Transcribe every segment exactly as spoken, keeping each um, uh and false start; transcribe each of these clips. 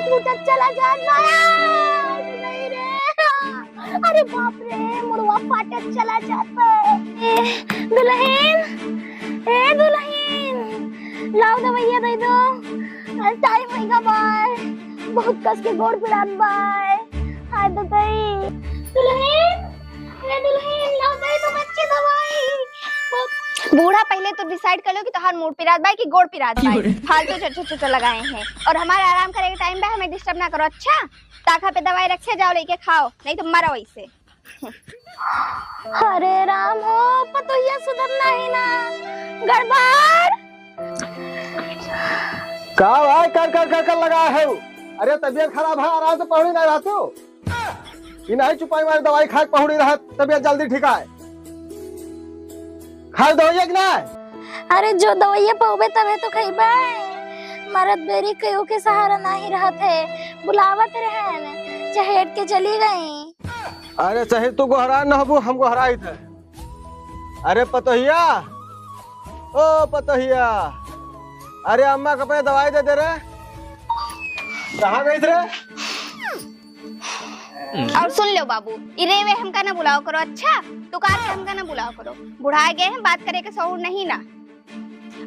टूटत चला जात बा। नहीं रे, अरे बाप रे, मुड़वा फाटत चला जात बा। ए दुलहिन, ए दुलहिन, लाओ दवइया दइ दो। टाइम होइगा बाय, बहुत कस के गोड़ पिरात बाय। हाय दतई। दुलहिन, ए दुलहिन, लाओ दइ दो बच्चे दवाई। बूढ़ा, पहिले तो डिसाइड कर लो कि तोहार मुड़ पिरात बाय कि गोड़ पिरात बाय। फालतू चोचो चोचो लगाए हैं। और हमारा आराम करे के टाइम बा, हमें डिस्टर्ब ना करो, अच्छा? ताखा पे दवाई रखे जाओ, लेके खाओ, नहीं तो मरो वैसे। अरे राम हो, पतोहिया सुधरना ही ना, गड़बड़। का भाई कर कर कर कर लगा है? अरे तबियत खराब है, आराम से पहुड़ी ना रहते हो। ई नहीं चुपाई मारे दवाई खाए पहुड़ी रहा, तबियत जल्दी ठीक आए। खाए दवाई कि ना? अरे जो दवाइया पावे तबे तो खइबे। मरद बेरी केहू के सहारा नहीं रहत है, बुलावत रहन, चहेट के चली गई। अरे सही तू गोहरा न हबू, हम गोहराइत है। अरे पतोहिया, ओ पतोहिया, अरे अम्मा के अपने दवाई दे दे रे। कहाँ गई रे? और सुन लो बाबू, ई रे वे हमका ना बुलाओ करो, अच्छा? तुकार के हमका ना बुलाओ करो। बुढ़ा गए हैं, बात करे के शऊर नहीं ना।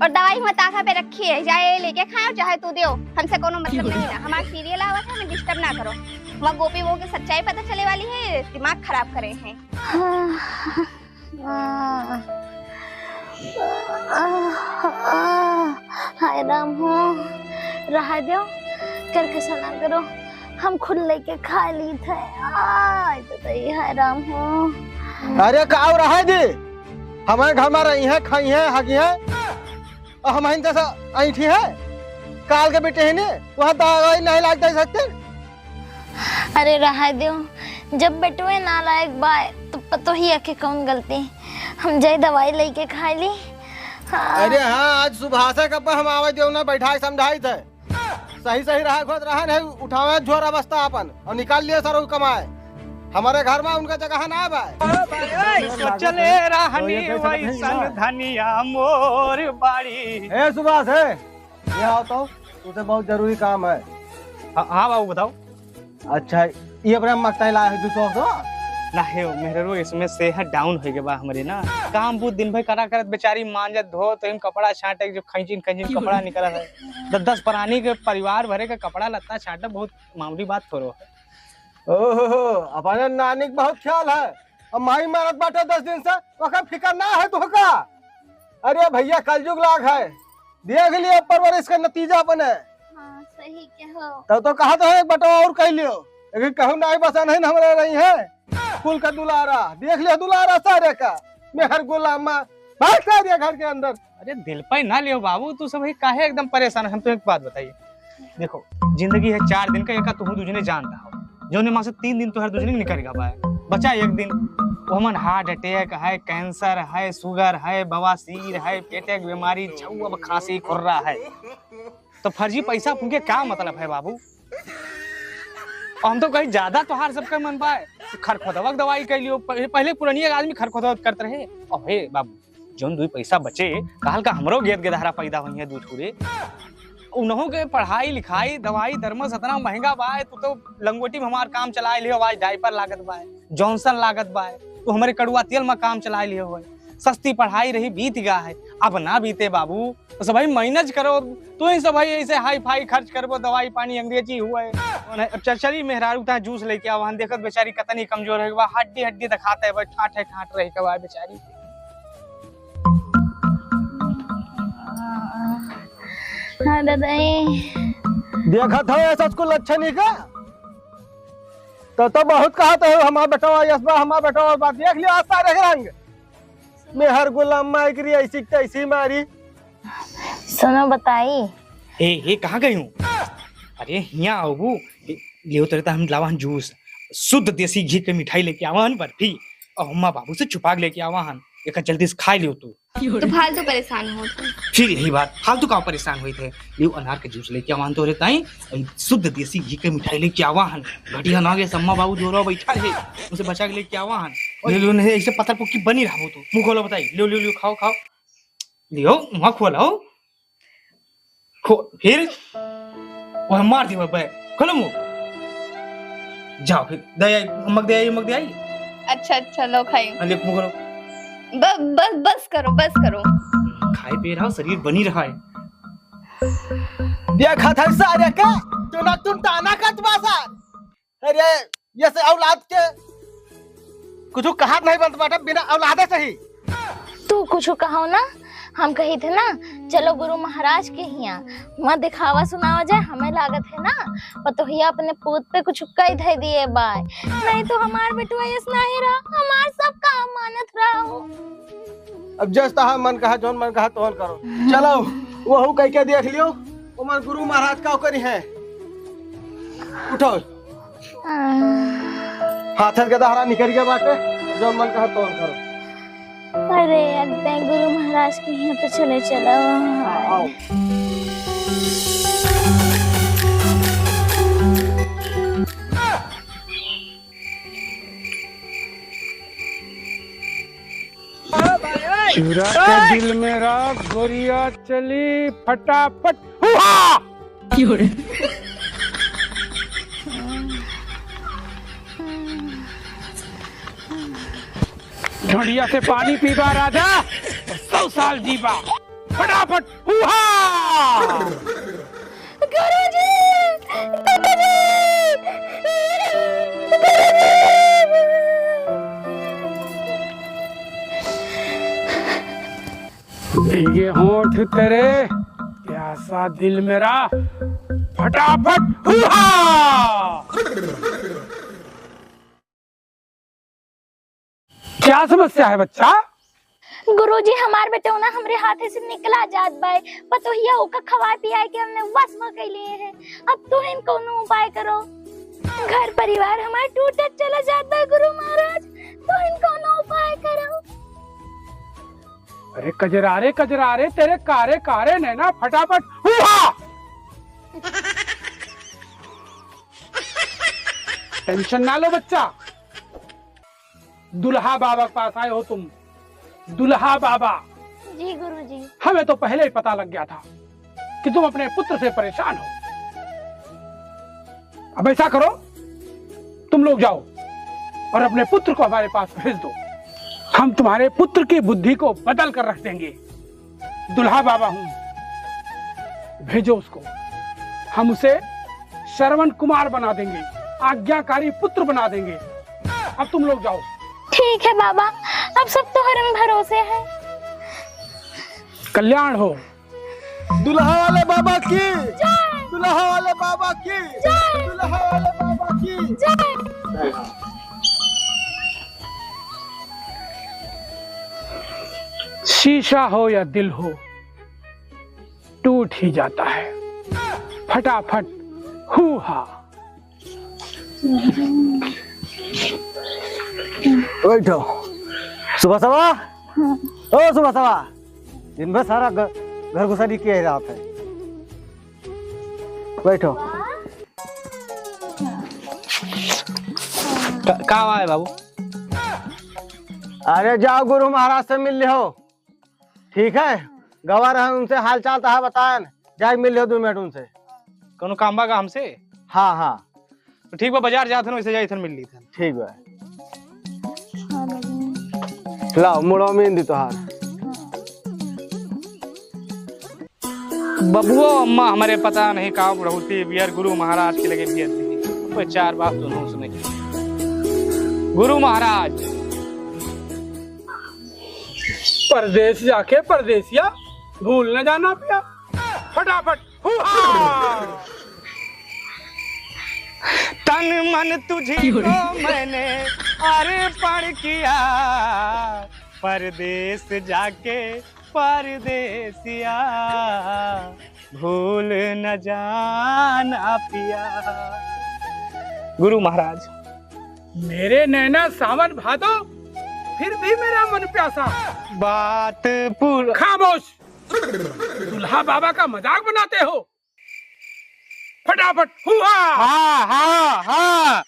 और दवाई हुआ ताखा पे रखी है, जाए लेके खाओ, चाहे तू दियो, हमसे कोनो मतलब नहीं ना। हमारा सीरियल आवत है, हमें डिस्टर्ब ना करो। हमारा गोपी बहू की सच्चाई पता चले वाली है, दिमाग खराब करे हैं। हाँ। आ, आ, आ, हाय राम हो, रहा दो, करके सना करो, हम खुद लेके खा ली थे। आ, तो, तो ये हाय राम हो। अरे का रहा दे, हमारे घर में रही है, खाई है, हगी है, और हम जैसा ऐठी है, काल के बेटे ही नहीं, वहाँ दवाई नहीं लाग दे सकते। अरे रहा दो, जब बेटुए नालायक बाय तो पतोहिया के कौन गलती? हम जाई दवाई लेके खा ली। हाँ। अरे हाँ, आज सुभाषा के अब्बा हम आवे देव ना बैठाए समझाई थे। सही सही रहा खुद रहा नहीं, उठावे झोरा बस्ता अपन और निकाल लिए सरो कमाए। हमारे घर में उनका जगह ना बाय। चले रहनी वैसन धनिया मोर बाड़ी। ए सुभाष है, ये आओ तो, तुझे बहुत जरूरी काम है। हाँ, हाँ बाबू बताओ। अच्छा, ये अपने मकताई लाए हो दो सौ सौ? ना हे, मेहररू इसमें सेहत डाउन हो गए बा हमरे ना। काम बहुत दिन भर करा करत बेचारी मांजत धोत, तो इन कपड़ा छाटे जो खैंचिन खैंचिन कपड़ा निकला है। दस दस प्राणी के परिवार भरे के कपड़ा लत्ता छाटे बहुत मामूली बात थोड़ो है। ओहो, अपने नानी के बहुत ख्याल है। अब माई मरत बाटे दस दिन से, ओकर फिकर ना है तोहका। अरे भैया, कलयुग लाग है, देख लियो परवरिश का नतीजा अपने। हाँ, सही कहो। तब तो कहा तो है, एक बटवा और कह लियो, लेकिन कहूँ ना बसा नहीं न हमरे रही है। कुल का दुलारा, देख लियो दुलारा सारे का, मेहर गुलामा, भाग सारे घर के अंदर। अरे दिल पे ना लियो बाबू, तू सब काहे एकदम परेशान है? हम तो एक बात बताइए, देखो, जिंदगी है चार दिन का, एका तुहू दुजने जानता हो, जौने माँ से तीन दिन तोहर दुजने निकल गवा है, बचा एक दिन। वो हमन हार्ट अटैक है, कैंसर है, शुगर है, बवासीर है, पेटे की बीमारी, छऊ अब खांसी खुर्रा है, तो फर्जी पैसा फूके का मतलब है बाबू? और हम तो कहीं ज्यादा तोहार सबका मन पाए, खरखोदवा के दवाई कर लियो। पह-, पहले पुरानी आदमी खरखोदवा करते रहे। और हे बाबू, जौन दुई पैसा बचे, काल का हमरो गेद गेदहरा पैदा होई है दू ठुरे। उन्हों के पढ़ाई लिखाई, दवाई दरमस इतना महंगा बा, तू तो लंगोटी में हमार काम चलाए लियो, आज डायपर लागत बा, जॉनसन लागत बा, तू हमारे कड़ुआ तेल में काम चलाए लियो है। सस्ती पढ़ाई रही, बीत गया है, अब ना बीते बाबू। तो सब भाई मैनेज करो, तू ही सब भाई ऐसे हाई फाई खर्च करबो, दवाई पानी अंग्रेजी हुआ है। अब च-, चली मेहरारू तहाँ जूस लेके आवा, हम देखत बेचारी कतनी कमजोर है, हड्डी हड्डी दिखाते है, ठाठ है, ठाठ रही के बा बेचारी। हाँ, दादा, ए। देखत हो, ऐसा कुल लक्षण ही का? तो, तो बहुत कहत हो, "हमार बेटवा यस बा, हमार बेटवा बा।" देख लियो, आज सारे के रंग। मेहर गुलाम माइक री, ऐसी की तैसी मारी। सुनो, बताई। ए, ए, कहाँ गई हूँ? अरे, हियाँ आओ, वो, ए, लियो तेरे ता हम लावा हन जूस, शुद्ध देसी घी के मिठाई लेके आवा हन, बर्फी, और अम्मा बाबू से छुपा के लेके आवा हन, एका जल्दी से खा लियो तू। तू फालतू परेशान हो तू। फिर यही बात, फालतू का परेशान हुई थे। लियो अनार के जूस लेके आवा हन तोरे ताई, शुद्ध देसी घी के मिठाई लेके आवा हन। घटिया ना गए, अम्मा बाबू जोरो बैठा रहे, उसे बचा के लेके आवा हन। ले लो, नहीं ऐसे पत्थर पुक्की बनी रहा वो तो। मुँह खोलो बताई, लियो, लियो, लियो, खाओ, खाओ। लियो, मुँह खोलो। खो-, फिर वह मार दी बे। चलो मुँह। जाओ फिर, दे आई, अम्मा के दे आई, अम्मा के दे आई। अच्छा, अच्छा, लो खाई। हाँ, ले मुँह करो। ब-, बस, बस करो, बस करो। खाए पिए रहो, शरीर बनी रहा है। देखा था सारे का, टुना टुन ताना का तुम्हारा। अरे, ये से औलाद के कुछ कहत नहीं बनत बाटे, बिना औलादे से ही। तू कुछ कहो ना, हम कही थे ना, चलो गुरु महाराज के हियाँ, वहाँ दिखावा सुनावा जाए, हमें लागत है ना, पतोहिया अपने पूत पे कुछ कई धै दिए बाय, नहीं तो हमार बेटवा यस नहीं रहा, हमार सब काम मानत रहा हो। अब जस तहा मन कहा, जौन मन कहा, तौन करो। चलो, वहू कह के देख लियो, उमर गुरु महाराज का करी है। उठो। हाथन के दहरा निकल गया बाटे, जौन मन कहा, तौन करो। अरे, अब तैं गुरु महाराज के यहाँ तो चले चलो। आओ। चुरा के दिल मेरा गोरिया चली फटाफट हुआ। ढोंडिया से पानी पीबा राजा, सौ साल जीबा। फटाफट हुआ। गुरुजी, गुरुजी, गुरुजी। भीगे होंठ तेरे, प्यासा दिल मेरा, फटाफट हुआ। क्या समस्या है बच्चा? गुरुजी, हमार बेटौना हमरे हाथे से निकला जात बाय। पतोहिया ओका खवाए पियाए के हमने वश में कइ लिए हैं। अब तू इन कौनो उपाय करो। घर परिवार हमार टूटत चला जात बा गुरु महाराज, तू इन कौनो उपाय करो। अरे कजरारे, कजरारे, तेरे कारे कारे नैना, फटाफट हुआ। टेंशन ना लो बच्चा, दुल्हा बाबा के पास आए हो तुम। दुल्हा बाबा। जी गुरुजी। हमें तो पहले ही पता लग गया था कि तुम अपने पुत्र से परेशान हो। अब ऐसा करो, तुम लोग जाओ और अपने पुत्र को हमारे पास भेज दो। हम तुम्हारे पुत्र की बुद्धि को बदल कर रख देंगे। दुल्हा बाबा हूँ, भेजो उसको। हम उसे श्रवण कुमार बना देंगे, आज्ञाकारी पुत्र बना देंगे। अब तुम लोग जाओ। ठीक है बाबा, अब सब तोहरे में भरोसे है। कल्याण हो। दुल्हा वाले बाबा की जय। दुल्हा वाले बाबा की जय। दुल्हा वाले बाबा की जय। शीशा हो या दिल हो, टूट ही जाता है। फटाफट हू हा। बैठो। सुबह सवा। ओ सुबह सवा। दिन भर सारा घ-, घर घुसरी किए रहत है। बैठो। का, का हुआ है बाबू? अरे जाओ गुरु महाराज से मिल लिहो। ठीक है, गवा रहन उनसे हाल चाल तहा बताएन, जाए मिल लिहो दो मिनट उनसे। कौनो काम बा का हमसे? हाँ, हाँ। तो ठीक बा, बाजार जात हन, वैसे जाइत हन, मिल लीत हन। ठीक बा। लाओ, मुड़ो में दी तोहार। बबुओ अम्मा हमरे पता नहीं का बुढ़ौती बियर गुरु महाराज के लगे बियर दी। कोई चार बात तो नहीं सुने। गुरु महाराज। परदेस जाके परदेसिया भूल न जाना पिया। फटाफट हुआ। तन मन तुझी को मैंने अर्पण किया, परदेस जाके परदेसिया भूल न जाना पिया। गुरु महाराज। मेरे नैना सावन भादो, फिर भी मेरा मन प्यासा। बात पूर- खामोश। दुल्हा बाबा का मजाक बनाते हो। फटाफट हुआ। हाँ, हाँ, हाँ।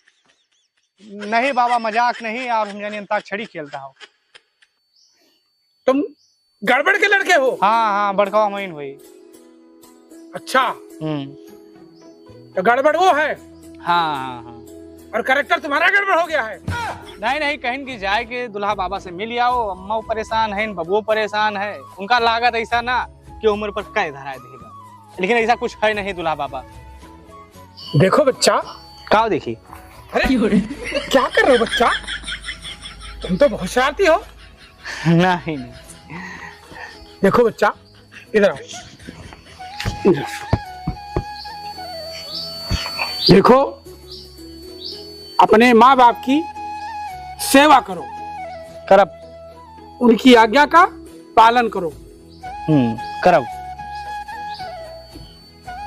नहीं बाबा, मजाक नहीं, और हम जानी अंताक्षरी खेलता हो। तुम गड़बड़ के लड़के हो? हाँ, हाँ, बड़कवा महीन हुई। अच्छा। हम्म। तो गड़बड़ वो है। हाँ, हाँ, हाँ। और character तुम्हारा गड़बड़ हो गया है। नहीं, नहीं, कहिन कि जाए के दुल्हा बाबा से मिल आओ, अम्मा परेशान है, बबुओ परेशान है, उनका लागत ऐसा ना कि उम्र पर कै धराए देगा, लेकिन ऐसा कुछ है नहीं दुल्हा बाबा। देखो बच्चा। का देखी? अरे, क्या कर रहे हो बच्चा? तुम तो बहुत शरारती हो। नहीं, नहीं। देखो बच्चा, इधर आओ। इधर। देखो, अपने माँ बाप की सेवा करो। करब। उनकी आज्ञा का पालन करो। हम्म, करब।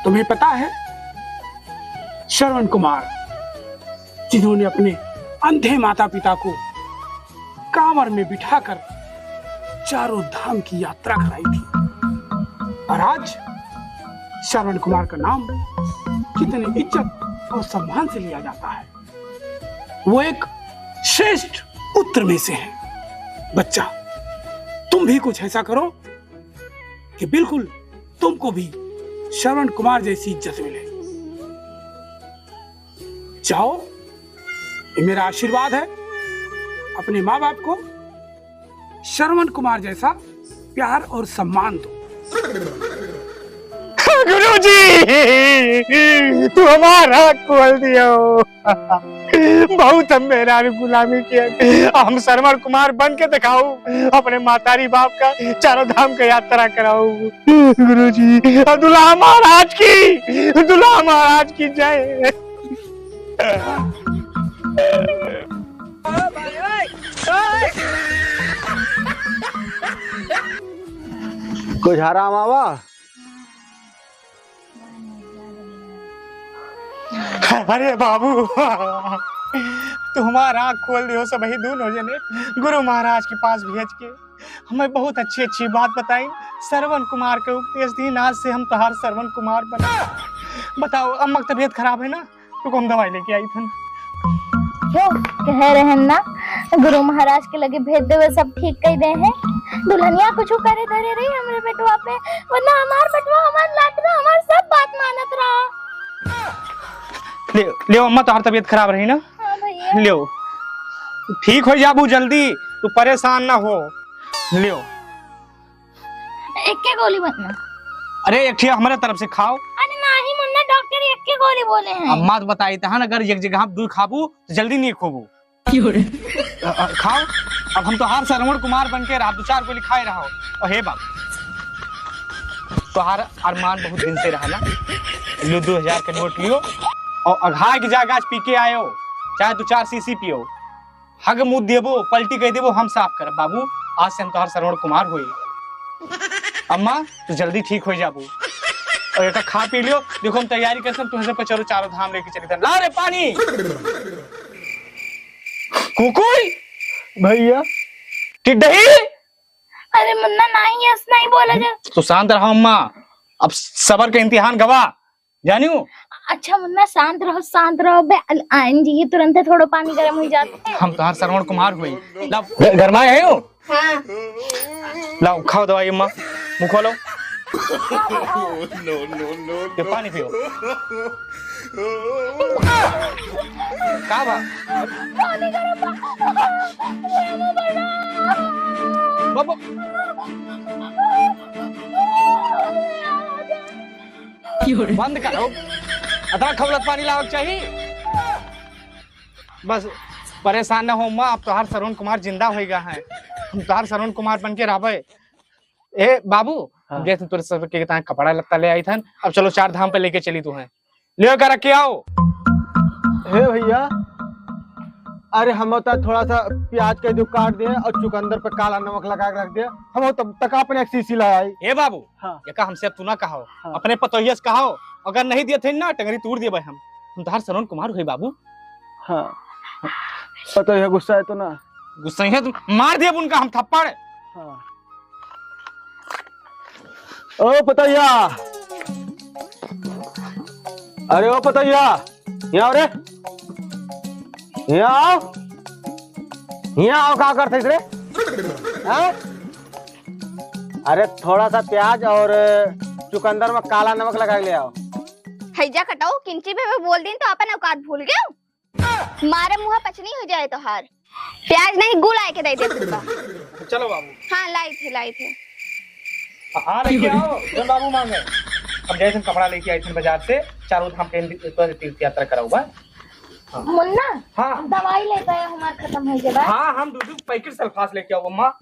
तुम्हें पता है, श्रवण कुमार, जिन्होंने अपने अंधे माता पिता को कांवर में बिठाकर चारों धाम की यात्रा कराई थी, और आज श्रवण कुमार का नाम कितने इज्जत और सम्मान से लिया जाता है, वो एक श्रेष्ठ पुत्र में से है। बच्चा, तुम भी कुछ ऐसा करो कि बिल्कुल तुमको भी श्रवण कुमार जैसी इज्जत मिले। जाओ, ये मेरा आशीर्वाद है। अपने माँ बाप को श्रवण कुमार जैसा प्यार और सम्मान दो। गुरुजी, तू हमार आँख खोल दियो। बहुत हम मेहरारू गुलामी किए, हम श्रवण कुमार बन के दिखाऊ अपने मातारी बाप का चारों धाम का यात्रा कराऊ। गुरुजी, दुल्हा महाराज की, दुल्हा महाराज की जय। कुछ आराम आवा? अरे बाबू, तू हमार आँख खोल दियो, सबही दूनों जने गुरु महाराज के पास भेज के हमें बहुत अच्छी अच्छी बात बताई। श्रवण कुमार के उपदेश दीन, आज से हम तोहार श्रवण कुमार बना। बताओ, अम्मा की तबीयत खराब है ना, तो हम दवाई लेके आई थन। क्यों, कहे रहन ना, गुरु महाराज के लगे भेज देवे, सब ठीक कई दे हैं। दुल्हनिया कुछ करे धरे रही हमरे बेटवा पे, वरना हमार बेटवा हमार लाट रहा, हमार सब बात मानत रहा। ले, ले अम्मा, तोहार तबीयत खराब रही ना? हाँ भैया। ले, ठीक हो जाबू जल्दी, तू परेशान ना हो। ले। एक्के गोली मत ना। अरे, एक ठे हमरे तरफ से खाओ। अरे नाही मुन्ना, डॉक्टर एक्के गोली बोले हैं। अम्मा तो बताई तहन, अगर एक जगह आप दू खाबू तो जल्दी नहीं खोबू। अ, अ, खाओ। अब हम तोहार श्रवण कुमार बन के रहा, दो चार गोली खाए रहो। और हे बाबू, तोहार अरमान बहुत दिन से रहा ना, लियो दो हजार के नोट लियो और अघाय के जा गाछ पी के आयो, चाहे दो चार सीसी पियो। हग मुँह देबो, पलटी कह देबो, हम साफ करब बाबू। आज से हम तोहार श्रवण कुमार होई। अम्मा, तू जल्दी ठीक हो जाबू। और एक खा पी लियो। देखो, हम तैयारी करते हैं, तुझे पर चलो, चारों धाम लेके चली था। ला रे पानी। कुकुई। भैया। टिड्डही। अरे मुन्ना, नहीं, ऐसा नहीं बोला जा। तू शांत रहो अम्मा, अब सबर के इम्तिहान गवा। जानियो? अच्छा मुन्ना, शांत रहो, शांत रहो बे। अल-, आइन जी, ये तुरंत थोड़ो पानी गरम हो जात है। हम तोहार श्रवण कुमार हुई। लाओ, घ-, घर में आए हो? हाँ। लाओ, खाओ दवाई अम्मा, मुँह खोलो। ये पानी पियो। का बा? पानी गरम बा। बाबू। बंद करो, अतना खौलत पानी लावक चाही। बस परेशान न हो माँ, अब तोहार श्रवण कुमार जिंदा होइगा है, हम तोहार श्रवण कुमार बन के रहबे। ए बाबू, हाँ। हम गए थे तोरे सब के ताए कपड़ा लत्ता ले आई थन, अब चलो चार धाम पे लेके चली तू है, ले कर रख के आओ। हे भैया, अरे हम तो थोड़ा सा प्याज के दो काट दे और चुकंदर पे काला नमक लगा के रख दे, हम तब तक अपने एक सीसी ला आई। हे बाबू, हाँ। एका हमसे अब तू ना कहो, हाँ। अपने पतोहिया से कहो, अगर नहीं दिए थे ना, टंगरी तोड़ दिए भाई हम। हम तोहार श्रवण कुमार हुई बाबू। हाँ, पतोहिया गुस्सा है तो ना? गुस्सा है तो मार दिए उनका हम थप्पड़। हाँ। ओ पतोहिया, अरे ओ पतोहिया, यहाँ आओ रे, यहाँ आओ, यहाँ आओ, का करते रे? हाँ? अरे थोड़ा सा प्याज और चुकंदर में काला नमक लगा के ले आओ। हैजा कटाऊ, किंची भी बोल दिन तो अपन औकात भूल गयो। मारे मुँह पचनी हो जाए तोहार। प्याज नहीं, गुड़ आए के दे दे तुमका। चलो बाबू। हाँ, लाई थे, लाई थे। हाँ, लेके आओ, जो बाबू मांगे। हम जैसे कपड़ा लेके आए थे बाजार से, चारों धाम के तो तीर्थ यात्रा कराऊंगा। मुन्ना, हाँ। दवाई लेके आया, हमार खत्म हो गया। हाँ, हम दो दो पैकेट सल्फास लेके आओ अम्मा।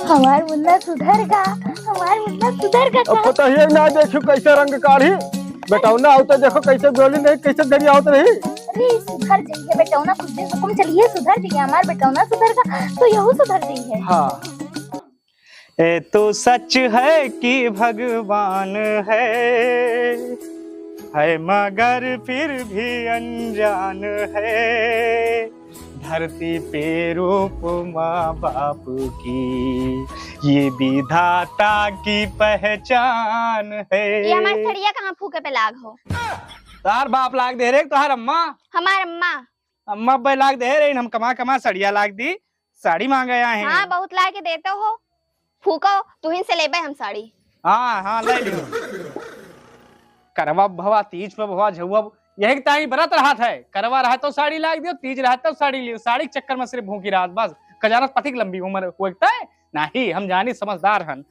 हमार मुन्ना सुधर गा, हमार मुन्ना सुधर गा। अब पता ही ना देखियो कैसे रंग काढ़ी। बेटौना आओ तो देखो कैसे बोली नहीं, कैसे दरिया होत रही। अरे सुधर जाइए बेटौना, कुछ दिन हुकुम चलिए, सुधर जाइए, हमार बेटौना सुधर गा तो यहू सुधर जाइए। हाँ। ये तो सच है कि भगवान है, है मगर फिर भी अनजान है। धरती पे रूप माँ बाप की, ये विधाता की पहचान है। ये हमार सड़िया कहाँ फूके पे लाग हो? तार बाप लाग दे रे, तोहार अम्मा। हमार अम्मा। अम्मा पे लाग दे रे, हम कमा कमा सड़िया लाग दी, साड़ी मांगे आए हैं। हाँ, बहुत ला के देते हो, फूको, तुहिन से लेबे हम साड़ी। हाँ, हाँ, ले लियो। करवा भवा, तीज पे भवा, झउआ, यही ताई बरत रहत है। करवा रहा तो साड़ी लाग दियो, तीज रहा तो साड़ी लियो। साड़ी के चक्कर में सिर्फ भूखी रहत, बस। कजारत पतिक लंबी उम्र होता है। नहीं, हम जानी समझदार हन।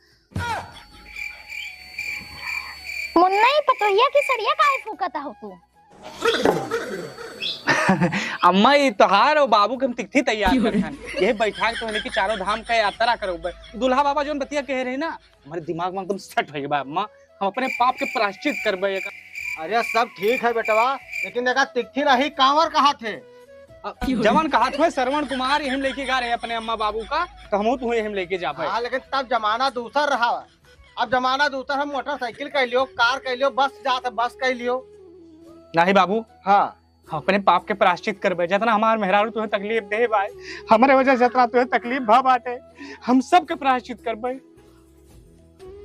मुन्ना, ई पतोहिया की सड़िया काहे फूकत हो तू? अम्मा, ई तोहार और बाबू के हम तिकथी तैयार करत हन। यही बैठा के तो लेके चारों धाम का यात्रा करउबे। दुल्हा बाबा जौन बतिया कहे रहे ना, हमारे दिमाग में एकदम सेट हो गया अम्मा। हम अपने पाप के प्रायश्चित करबे एकर। अरे सब ठीक है बेटवा, लेकिन देखा तिकथी नहीं, कांवर कहा थे? अब जवन कहा थे श्रवण कुमार, यही लेके गा रहे अपने अम्मा बाबू का, तो हम तो यही लेके जाबे। हाँ, लेकिन तब जमाना दूसर रहा। अब जमाना दूसर, हम मोटरसाइकिल कह लियो, कार कह लियो, बस जात है, बस कह लियो। नहीं बाबू, हाँ। हम अपने पाप के प्रायश्चित करबे। जितना हमार मेहरारू तुहे तकलीफ दे बाय, हमरे वजह से जितना तुहे तकलीफ भा बाटे, हम सब के प्रायश्चित करबे।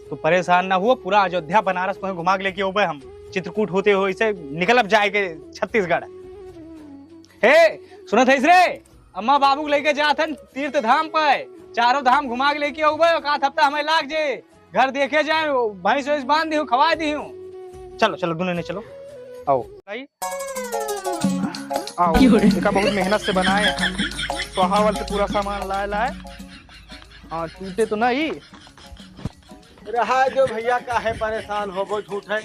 तू परेशान ना हुआ, पूरा अयोध्या बनारस तुहे घुमा के लेके अउबे हम। चित्रकूट होते हुए इसे निकलब जाए के छत्तीसगढ़। हे, सुनत है रे, अम्मा बाबू के लेके जात हन तीर्थ धाम पे, चारों धाम घुमा के लेके अउबे, एक आध हफ्ता हमें लाग जे। घर देखे जाए, भैंस वैंस बांध दिहूँ, खवा दिहूँ। चलो, चलो, दुनो ने चलो। आओ। भाई, आओ। क्यों रे? एका बहुत मेहनत से बनाए हैं। सोहावल से पूरा सामान लाए, लाए। हाँ, टूटे तो नहीं। रहा जो भैया, काहे परेशान होबो, झूठ है।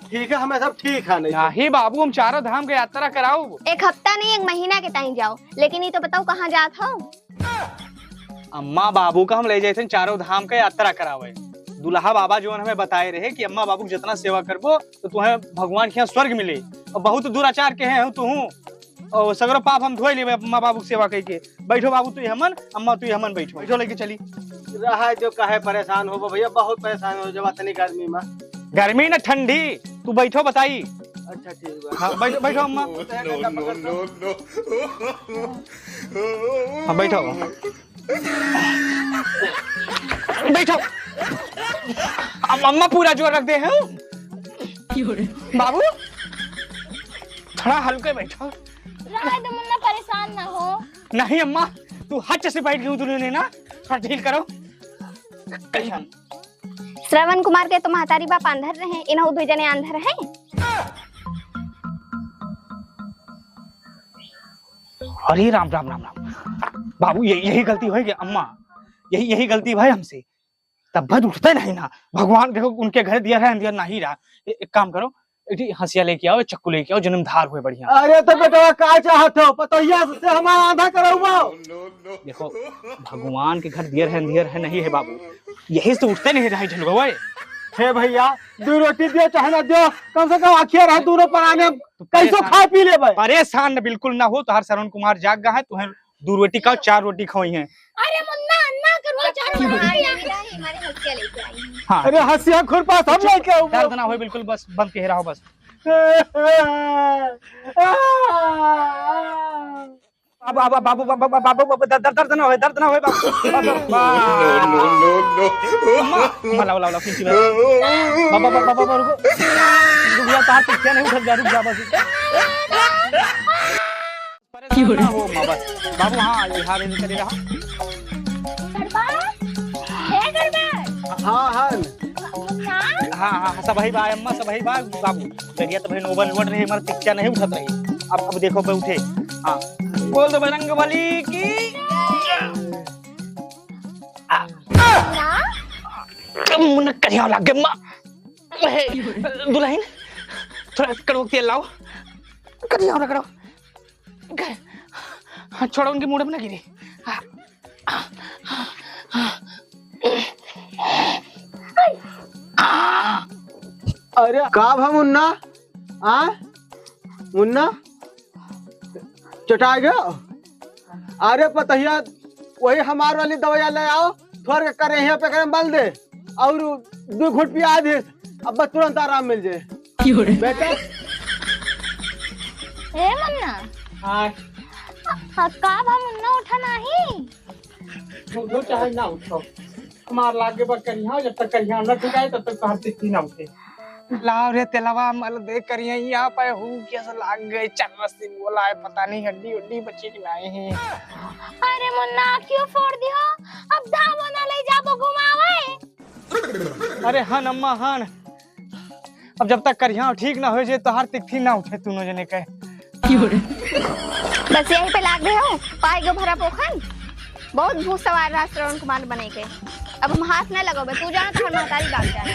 ठीक है, हमें सब ठीक है, नहीं तो। नहीं बाबू, हम चारों धाम के यात्रा कराउब। एक हफ्ता नहीं, एक महीना के ताई जाओ, लेकिन ये तो बताओ कहाँ जात हो? अम्मा बाबू का हम ले जाए थे चारों धाम के यात्रा करावे। दुल्हा बाबा जो हमें बताए रहे कि अम्मा बाबू की जितना सेवा करबो तो तुम्हें भगवान के यहाँ स्वर्ग मिले। और बहुत दुराचार के हैं तू, और सगरो पाप हम धोए लेबे अम्मा बाबू की सेवा करके। बैठो बाबू, तू हमन, अम्मा तू हमन बैठो, बैठो लेके चली। रहा जो काहे परेशान होबो भैया, बहुत परेशान हो जब इतनी गर्मी में। गर्मी ना ठंडी, तू बैठो बताई। अच्छा ठीक बा। हाँ, बैठो, बैठो अम्मा। No, no, no, no। हाँ, बैठो। बैठो। अब अम्मा पूरा जोर रख दे हैं। बाबू, थोड़ा हल्के बैठो। रहे दो मुन्ना, परेशान ना हो। नहीं अम्मा, तू हच से बैठ गई दुल्हन ने ना, थोड़ा ढील करो। कैसन? श्रवण कुमार के तो महतारी बाप आंधर रहे, इनहु दो जने आंधर हैं। अरे राम, राम, राम, राम। बाबू, ये, यही गलती होई गया अम्मा, यही, यही गलती भाई हमसे। तब भद उठते नहीं ना। भगवान देखो, उनके घर दिया है, अंधियर नहीं रहा। ए-, एक काम करो, एक ठी हंसिया लेके आओ, चक्कू लेके आओ, जन्मधार हुए बढ़िया। अरे तो बेटवा, का चाहत हो? पतोहिया से हमारा आंधा करउबो? देखो, भगवान के घर दियर है, अंधियर है, नहीं है बाबू, यही से उठते नहीं रहे झलुआ। हे भैया, दो रोटी दियो चाहे ना दियो, कम से कम आखिया रहे दोनों पराने, तो कैसो परेशान, खा पी लेबे। परेशान न बिल्कुल ना हो, तोहार श्रवण कुमार जाग गा है, तुम्हें दो रोटी खाओ, चार रोटी खाओ ही हैं। अरे मुन्ना, अन्ना करो, चार रोटी हाँ, खाओ। यही रही, हमारे हंसिया लेके आई हैं। हाँ। अरे हंसिया खुरपा सब लेके आओ। दर्द ना होए बिल्कुल, बस बंद के रहो बस। बाबू, बाबू, बाबू, बाबू, बाबू, बाबू, दर्द, दर्द ना होए, दर्द ना होए बाबू। बाबू, No, no, no, no। अम्मा, अम्मा, लाओ, लाओ, लाओ, किंची लाओ। बाबा, बाबा, बाबा, रुको। रुक जा, तार पीछे नहीं उठत जा, रुक जा बस। परेशान ना हो, माँ, बस। बाबू, हाँ, ये हाथ इनके लिए रहा। गड़बड़? हे गड़बड़? हाँ, हाँ। मुन्ना? हाँ, हाँ, हाँ, सबही बा, अम्मा, सबही बा, बाबू। गरिया तो भाई नोबल लोट रही, हमारा पिक्चर नहीं उठत रही। अब, अब देखो, पे उठे। हाँ। बोल दो बजरंग बली की। आ, आ, मुन्ना करिया लाग गए, माँ। हे, दुल्हन, थोड़ा कड़वा तेल लाओ। करिया, कड़वा। हाँ, छोड़ो, उनके मुंह में ना गिरे। अरे का भा मुन्ना? आ? मुन्ना? चटा गयो? अरे पतहिया, वही हमार वाली दवाइया ले आओ, थोड़ के करेहिया पे करे मल दे, और दो घूंट पिया दे, अब बस तुरंत आराम मिल जाए। बेटा। ए मुन्ना। हाँ। अब का भा मुन्ना उठा नाही? उठो चाहे ना उठो, हमार लागे बा करिहा, जब तक करिहा ना ठिकाए, तब तक तोहार तिथि ना उठे। लाओ रे तेलवा मल दे करिहा, यहाँ पे हु कैसे लाग गए, चर्रा से बोला है, पता नहीं हड्डी उड्डी बची कि नहीं। अरे मुन्ना, क्यों फोड़ दियो? अब धामो ना ले जाबो घुमावे। अरे हन अम्मा हन, अब जब तक करिहा ठीक ना हो जाए, तोहार तिथि ना उठे तूनो जने के। बस यही पे लाग गए हो, पाए गो भरा पोखन। बहुत भूत सवार रहा श्रवण कुमार बने के। अब हम हाथ न लगोबे, तू जाना तोहर महतारी बाप जाने।